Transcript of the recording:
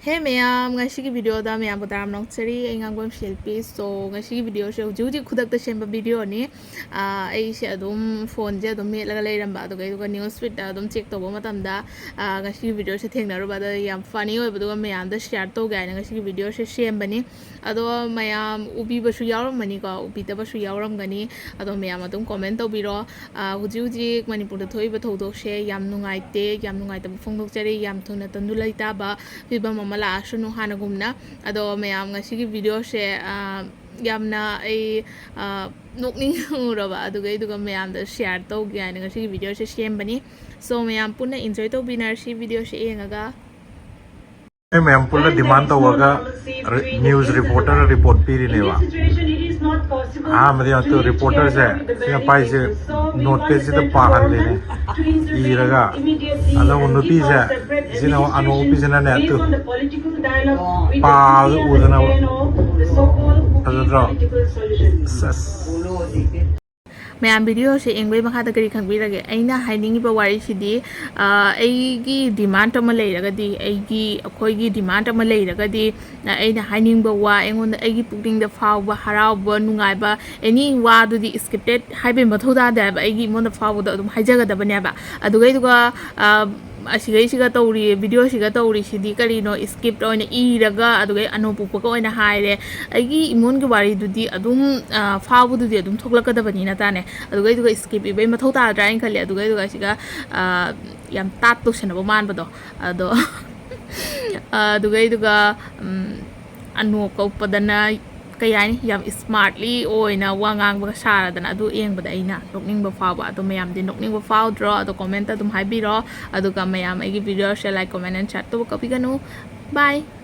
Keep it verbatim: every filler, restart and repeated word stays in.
ꯍꯦ ꯃꯌꯥꯝ, ꯉꯁꯤꯒꯤ ꯚꯤꯗꯤꯑꯣꯗ ꯃꯌꯥꯝꯕꯨ ꯇꯔꯥꯝꯅ ꯑꯣꯛꯆꯔꯤ꯫ ꯑꯩ ꯉꯥꯡꯕꯝ ꯁꯤꯜꯄꯤ꯫ So, ꯉꯁꯤꯒꯤ ꯚꯤꯗꯤꯑꯣꯁꯦ ꯍꯧꯖꯤꯛ ꯍꯧꯖꯤꯛ ꯈꯨꯗꯛꯇ ꯁꯦꯝꯕ ꯚꯤꯗꯤꯑꯣꯅꯤ꯫ ꯑꯥ, ꯑꯩꯁꯦ ꯑꯗꯨꯝ ꯐꯣꯟꯁꯦ ꯑꯗꯨꯝ ꯃꯦꯠꯂꯒ ꯂꯩꯔꯝꯕ, ꯑꯗꯨꯒ ꯑꯗꯨꯒ ꯅ꯭ꯌꯨꯁ ꯐꯤꯗꯇ ꯑꯗꯨꯝ ꯆꯦꯛ ꯇꯧꯕ ꯃꯇꯝꯗ, ꯑꯥ, ꯉꯁꯤꯒꯤ ꯚꯤꯗꯤꯑꯣꯁꯦ ꯊꯦꯡꯅꯔꯨꯕ꯫ ꯑꯗꯣ ꯌꯥꯝ ꯐꯅꯤ ꯑꯣꯏꯕꯗꯨꯒ ꯃꯌꯥꯝꯗ ꯁꯤꯌꯥꯔ ꯇꯧꯒꯦ ꯍꯥꯏꯅ ꯉꯁꯤꯒꯤ ꯚꯤꯗꯤꯑꯣꯁꯦ ꯁꯦꯝꯕꯅꯤ꯫ ꯑꯗꯣ ꯃꯌꯥꯝ ꯎꯕꯤꯕꯁꯨ ꯌꯥꯎꯔꯝꯃꯅꯤꯀꯣ, ꯎꯕꯤꯗꯕꯁꯨ ꯌꯥꯎꯔꯝꯒꯅꯤ꯫ ꯑꯗꯣ ꯃꯌꯥꯝ ꯑꯗꯨꯝ ꯀꯣꯃꯦꯟ ꯇꯧꯕꯤꯔꯣ꯫ ꯑꯥ, ꯍꯧꯖꯤꯛ ꯍꯧꯖꯤꯛ ꯃꯅꯤꯄꯨꯔꯗ ꯊꯣꯛꯏꯕ ꯊꯧꯗꯣꯛꯁꯦ ꯌꯥꯝ ꯅꯨꯡꯉꯥꯏꯇꯦ, ꯌꯥꯝ ꯅꯨꯡꯉꯥꯏꯇꯕ ꯐꯣꯡꯗꯣꯛꯆꯔꯤ꯫ ꯌꯥꯝ ꯊꯨꯅ ꯇꯪꯗꯨ ꯂꯩꯇꯥꯕ ꯐꯤꯕꯝ ꯑꯃ ꯂꯥꯛꯑꯁꯅꯨ ꯍꯥꯟꯅꯒꯨꯝꯅ꯫ ꯑꯗꯣ ꯃꯌꯥꯝ ꯉꯁꯤꯒꯤ ꯚꯤꯗꯤꯑꯣꯁꯦ, ꯑꯥ, ꯌꯥꯝꯅ ꯑꯩ, ꯑꯥ, ꯅꯣꯛꯅꯤꯡꯉꯨꯔꯕ, ꯑꯗꯨꯒ ꯑꯗꯨꯒ ꯃꯌꯥꯝꯗ ꯁꯤꯌꯥꯔ ꯇꯧꯒꯦ ꯍꯥꯏꯅ ꯉꯁꯤꯒꯤ ꯚꯤꯗꯤꯑꯣꯁꯦ ꯁꯦꯝꯕꯅꯤ꯫ So, ꯃꯌꯥꯝ ꯄꯨꯟꯅ ꯏꯟꯖꯣꯏ ꯇꯧꯕꯤꯅꯔꯁꯤ ꯚꯤꯗꯤꯑꯣꯁꯦ ꯌꯦꯡꯉꯒ꯫ ꯑꯩ ꯃꯌꯥꯝ ꯄꯨꯟꯅ ꯗꯤꯃꯥꯟ ꯇꯧꯔꯒ ꯔꯤ-, ꯅ꯭ꯌꯨꯁ ꯔꯤꯄꯣꯔꯇꯔꯅ ꯔꯤꯄꯣꯔꯠ ꯄꯤꯔꯤꯅꯦꯕ꯫ ꯑꯍꯥꯟꯕꯗꯤ ꯑꯗꯨ ꯔꯤꯄꯣꯔꯇꯔꯁꯦ ꯁꯤꯅ ꯄꯥꯏꯁꯦ ꯅꯣꯠ ꯄꯦꯗꯁꯤꯗ ꯄꯥꯍꯜꯂꯤꯅꯦ, ꯏꯔꯒ꯫ ꯑꯗꯨꯒ ꯅꯨꯄꯤꯁꯦ, ꯁꯤꯅ ꯑꯃꯨꯛ ꯑꯅꯣꯞ ꯎꯞꯄꯤꯁꯤꯅꯅꯦ, ꯑꯗꯨ ꯄꯥꯕꯗꯨ ꯎꯗꯅꯕ꯫ ꯐꯖꯗ꯭ꯔꯣ? ꯁꯦꯁ꯫ ꯃꯌꯥꯝ, ꯚꯤꯗꯤꯑꯣꯁꯦ ꯌꯦꯡꯕꯩ ꯃꯈꯥꯗ ꯀꯔꯤ ꯈꯪꯕꯤꯔꯒꯦ? ꯑꯩꯅ ꯍꯥꯏꯅꯤꯡꯉꯤꯕ ꯋꯥꯔꯤꯁꯤꯗꯤ, ꯑ, ꯑꯩꯒꯤ ꯗꯤꯃꯥꯟ ꯑꯃ ꯂꯩꯔꯒꯗꯤ, ꯑꯩꯒꯤ, ꯑꯩꯈꯣꯏꯒꯤ ꯗꯤꯃꯥꯟ ꯑꯃ ꯂꯩꯔꯒꯗꯤ, ꯑ, ꯑꯩꯅ ꯍꯥꯏꯅꯤꯡꯕ ꯋꯥ, ꯑꯩꯉꯣꯟꯗ, ꯑꯩꯒꯤ ꯄꯨꯛꯅꯤꯡꯗ ꯐꯥꯎꯕ ꯍꯔꯥꯎꯕ, ꯅꯨꯡꯉꯥꯏꯕ, ꯑꯦꯅꯤ ꯋꯥꯗꯨꯗꯤ ꯁ꯭ꯀ꯭ꯔꯤꯞꯇꯦꯠ ꯍꯥꯏꯕꯩ ꯃꯊꯧ ꯇꯥꯗꯦ ꯍꯥꯏꯕ, ꯑꯩꯒꯤ ꯑꯩꯉꯣꯟꯗ ꯐꯥꯎꯕꯗꯣ ꯑꯗꯨꯝ ꯍꯥꯏꯖꯒꯗꯕꯅꯦꯕ꯫ ꯑꯗꯨꯒꯩꯗꯨꯒ, ꯑ, ꯑꯁꯤꯒꯩꯁꯤꯒ ꯇꯧꯔꯤ, ꯚꯤꯗꯤꯑꯣꯁꯤꯒ ꯇꯧꯔꯤꯁꯤꯗꯤ ꯀꯔꯤꯅꯣ? ꯁ꯭ꯀ꯭ꯔꯤꯞ ꯑꯣꯏꯅ ꯏꯔꯒ, ꯑꯗꯨꯒꯩ ꯑꯅꯣꯞ ꯎꯞꯄꯒ ꯑꯣꯏꯅ ꯍꯥꯏꯔꯦ꯫ ꯑꯩꯒꯤ ꯏꯃꯣꯟꯒꯤ ꯋꯥꯔꯤꯗꯨꯗꯤ ꯑꯗꯨꯝ, ꯑ, ꯐꯥꯎꯕꯗꯨꯗꯤ ꯑꯗꯨꯝ ꯊꯣꯛꯂꯛꯀꯗꯕꯅꯤ ꯅꯠꯇ꯭ꯔꯥꯅꯦ? ꯑꯗꯨꯒꯩꯗꯨꯒ ꯁ꯭ꯀ꯭ꯔꯤꯞ ꯏꯕꯩ ꯃꯊꯧ ꯇꯥꯗ꯭ꯔꯥ ꯍꯥꯏꯅ ꯈꯜꯂꯦ꯫ ꯑꯗꯨꯒꯩꯗꯨꯒ ꯁꯤꯒ, ꯑ, ꯌꯥꯝ ꯇꯥꯠ ꯇꯧꯁꯟꯅꯕ ꯃꯥꯟꯕꯗꯣ꯫ ꯑꯗꯣ, ꯑ, ꯑꯗꯨꯒꯩꯗꯨꯒ, ꯎꯝ, ꯑꯅꯣꯞꯀ ꯎꯞꯄꯗꯅ ꯀꯩ ꯍꯥꯏꯅꯤ, ꯌꯥꯝ ꯁ꯭ꯃꯥꯔꯠꯂꯤ ꯑꯣꯏꯅ ꯋꯥ ꯉꯥꯡꯕꯒ ꯁꯥꯔꯗꯅ, ꯑꯗꯨ ꯌꯦꯡꯕꯗ ꯑꯩꯅ ꯅꯣꯛꯅꯤꯡꯕ ꯐꯥꯎꯕ꯫ ꯑꯗꯣ ꯃꯌꯥꯝꯗꯤ ꯅꯣꯛꯅꯤꯡꯕ ꯐꯥꯎꯗ꯭ꯔꯣ? ꯑꯗꯣ ꯀꯣꯃꯦꯟꯇ ꯑꯗꯨꯝ ꯍꯥꯏꯕꯤꯔꯣ꯫ ꯑꯗꯨꯒ ꯃꯌꯥꯝ ꯑꯩꯒꯤ ꯚꯤꯗꯤꯑꯣꯁꯦ like, comment and share ꯇꯧꯕ ꯀꯥꯎꯕꯤꯒꯅꯨ꯫ Bye!